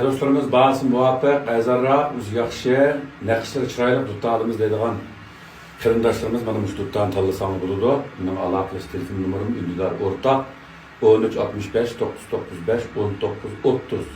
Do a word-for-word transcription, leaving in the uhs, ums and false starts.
دوستلىرىمىز باھاسى مۇۋاپىق، ئەرزانراق، ئۆزى ياخشى، نەقىشلىرى چىرايلىق دۇتارلىرىمىز دەيدىغان قېرىنداشلىرىمىز مانا مۇشۇ دۇتارنى تاللىساڭلار بولىدۇ. مېنىڭ ئالاقىلىشىش تېلېفون نومۇرۇم ئۈندىدار ئورتاق، ئون ئۈچ ئاتمىش بەش توققۇز توققۇز بەش ئون توققۇز ئوتتۇز.